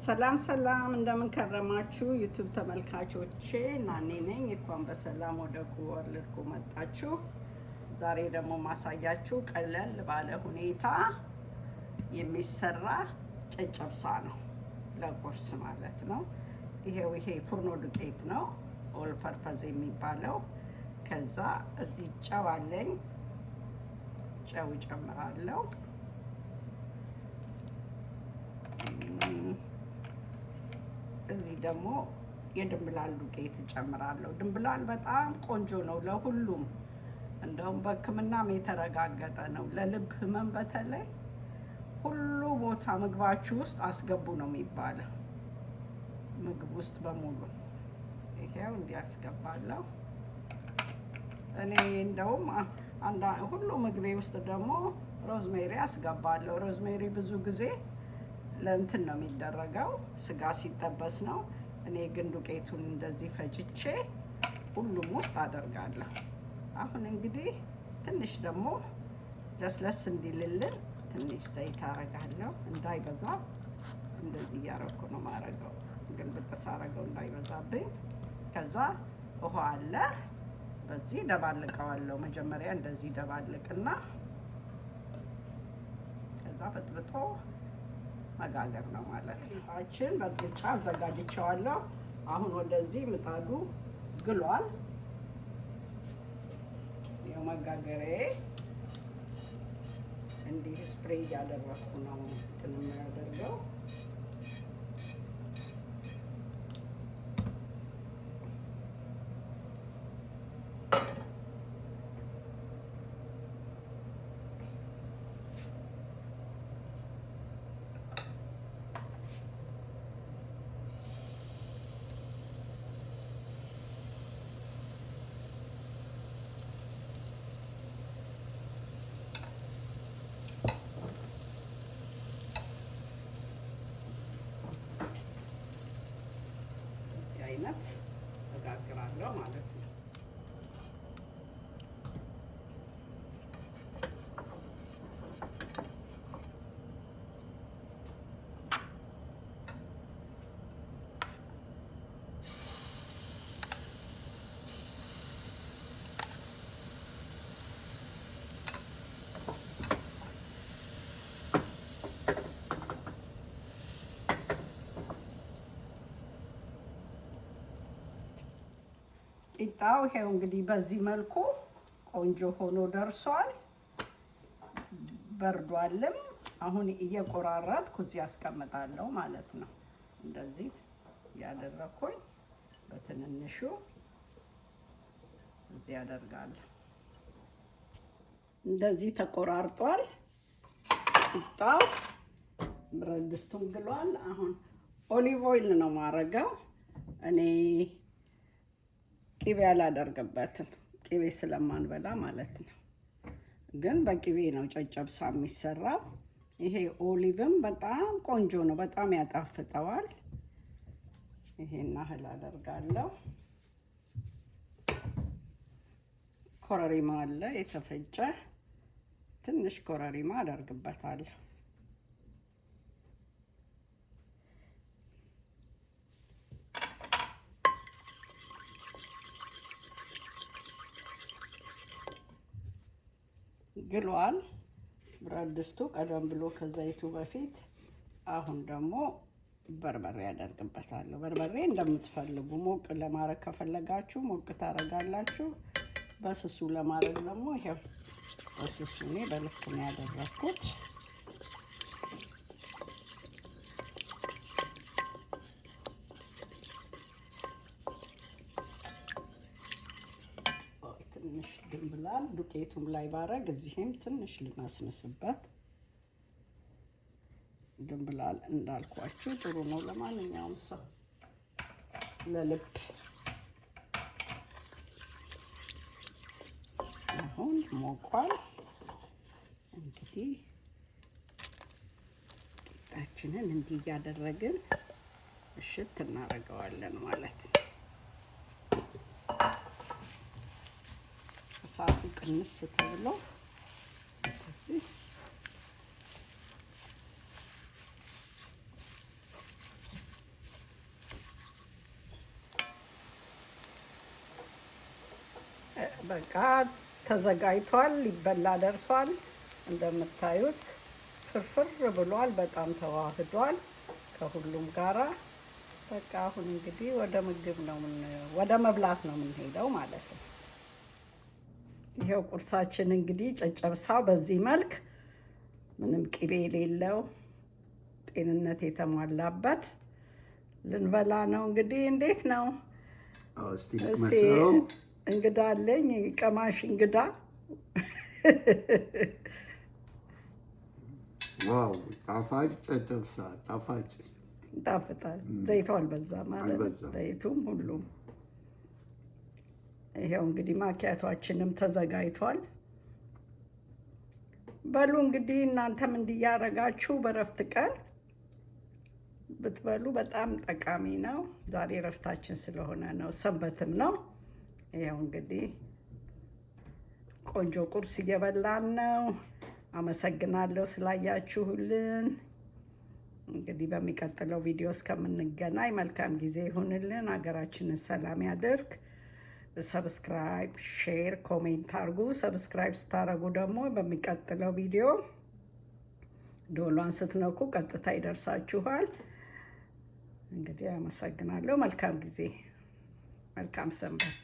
ሰላም ሰላም፣ እንደምን ከረማችሁ YouTube ተመልካቾቼ፣ ናኔ ነኝ። እንኳን በሰላም ወደ ኩ World ኩ መጣችሁ። ዛሬ ደግሞ ማሳያችሁ ቀለል ባለ ሁኔታ የሚሰራ ጨጨብሳ ነው፣ ለቁርስ ማለት ነው። ይሄው ይሄ ፉርኖ ዱቄት ነው፣ all purpose የሚባለው። ከዛ እዚህ ጨው አለኝ፣ ጨው እጨምራለሁ። እዚህ ደግሞ የድንብላል ዱቄት እጨምራለሁ። ድንብላል በጣም ቆንጆ ነው ለሁሉም፣ እንደውም በሕክምናም የተረጋገጠ ነው። ለልብ ህመም በተለይ ሁሉ ቦታ ምግባችሁ ውስጥ አስገቡ ነው የሚባለው፣ ምግብ ውስጥ በሙሉ ይሄው እንዲህ አስገባለሁ። እኔ እንደውም ሁሉ ምግቤ ውስጥ ደግሞ rosemary አስገባለሁ። Rosemary ብዙ ጊዜ ለእንትን ነው የሚደረገው፣ ስጋ ሲጠበስ ነው። እኔ ግን ዱቄቱን እንደዚህ ፈጭቼ ሁሉም ውስጥ አደርጋለሁ። አሁን እንግዲህ ትንሽ ደግሞ ለስለስ እንዲልልን ትንሽ ዘይት አረጋለሁ፣ እንዳይበዛ እንደዚህ እያረኩ ነው ማረገው። ግልብጥ ሳረገው እንዳይበዛብኝ። ከዛ ውሃ አለ፣ በዚህ ደባልቀዋለሁ። መጀመሪያ እንደዚህ ደባልቅና ከዛ በጥብጦ መጋገር ነው ማለት ነው። ሊጣችን በጥብጫ አዘጋጅቼዋለሁ። አሁን ወደዚህ ምጣዱ ግሏል። ይኸው መጋገሪያዬ እንዲህ spray እያደረኩ ነው እንትን የሚያደርገው። በዚህ አይነት እጋግራለሁ ማለት ነው። ቂጣው ይሄው እንግዲህ በዚህ መልኩ ቆንጆ ሆኖ ደርሷል። በርዷልም። አሁን እየቆራረጥኩ እዚህ አስቀምጣለሁ ማለት ነው። እንደዚህ እያደረኩኝ በትንንሹ እዚህ አደርጋለሁ። እንደዚህ ተቆራርጧል ቂጣው፣ ብረት ድስቱም ግሏል። አሁን olive oil ነው ማረገው እኔ፣ ቅቤ አላደርግበትም፣ ቅቤ ስለማንበላ ማለት ነው። ግን በቅቤ ነው ጨጨብሳ የሚሰራው። ይሄ olive ም በጣም ቆንጆ ነው፣ በጣም ያጣፍጠዋል። ይሄን ያህል አደርጋለሁ። ኮረሪማ አለ የተፈጨ፣ ትንሽ ኮረሪማ አደርግበታለሁ። ግሏል ብረት ድስቱ ቀደም ብሎ ከዘይቱ በፊት። አሁን ደግሞ በርበሬ ያደርግበታለሁ። በርበሬ እንደምትፈልጉ ሞቅ ለማድረግ ከፈለጋችሁ ሞቅ ታደርጋላችሁ። በስሱ ለማድረግ ደግሞ ይሄው በስሱ እኔ በልክ ነው ያደረኩት። ትንሽ ድንብላል ዱቄቱም ላይ ባረግ እዚህም ትንሽ ልነስንስበት። ድንብላል እንዳልኳችሁ ጥሩ ነው ለማንኛውም ሰው፣ ለልብ። አሁን ሞቋል። እንግዲህ ቂጣችንን እንዲህ እያደረግን እሽት እናደርገዋለን ማለት ነው። እሳቱ ቅንስ ተብሎ እንደዚህ። በቃ ተዘጋጅቷል፣ ሊበላ ደርሷል። እንደምታዩት ፍርፍር ብሏል። በጣም ተዋህዷል ከሁሉም ጋራ። በቃ አሁን እንግዲህ ወደ ምግብ ነው፣ ወደ መብላት ነው የምንሄደው ማለት ነው። ይኸው ቁርሳችን እንግዲህ ጨጨብሳ በዚህ መልክ ምንም ቅቤ የሌለው፣ ጤንነት የተሟላበት ልንበላ ነው። እንግዲህ እንዴት ነው? እስቲ እስቲ ልቅመሰው። እንግዳ አለኝ፣ ቀማሽ እንግዳ። Wow፣ ጣፋጭ ጨጨብሳ፣ ጣፋጭ። ይጣፍጣል። ዘይቱ አልበዛም ማለት አልበዛም። ዘይቱም ሁሉም። ይኸው እንግዲህ ማኪያቷችንም ተዘጋጅቷል። በሉ እንግዲህ እናንተም እንዲያረጋችሁ በረፍት ቀን ብትበሉ በጣም ጠቃሚ ነው። ዛሬ ረፍታችን ስለሆነ ነው፣ ሰንበትም ነው። ይኸው እንግዲህ ቆንጆ ቁርስ እየበላን ነው። አመሰግናለሁ ስላያችሁልን። እንግዲህ በሚቀጥለው ቪዲዮ እስከምንገናኝ መልካም ጊዜ ይሁንልን። ሀገራችንን ሰላም ያድርግ። Subscribe፣ share፣ comment አድርጉ። Subscribe ስታደርጉ ደግሞ በሚቀጥለው ቪዲዮ ደወሏን ስትነኩ ቀጥታ ይደርሳችኋል። እንግዲህ አመሰግናለሁ። መልካም ጊዜ፣ መልካም ሰንበት።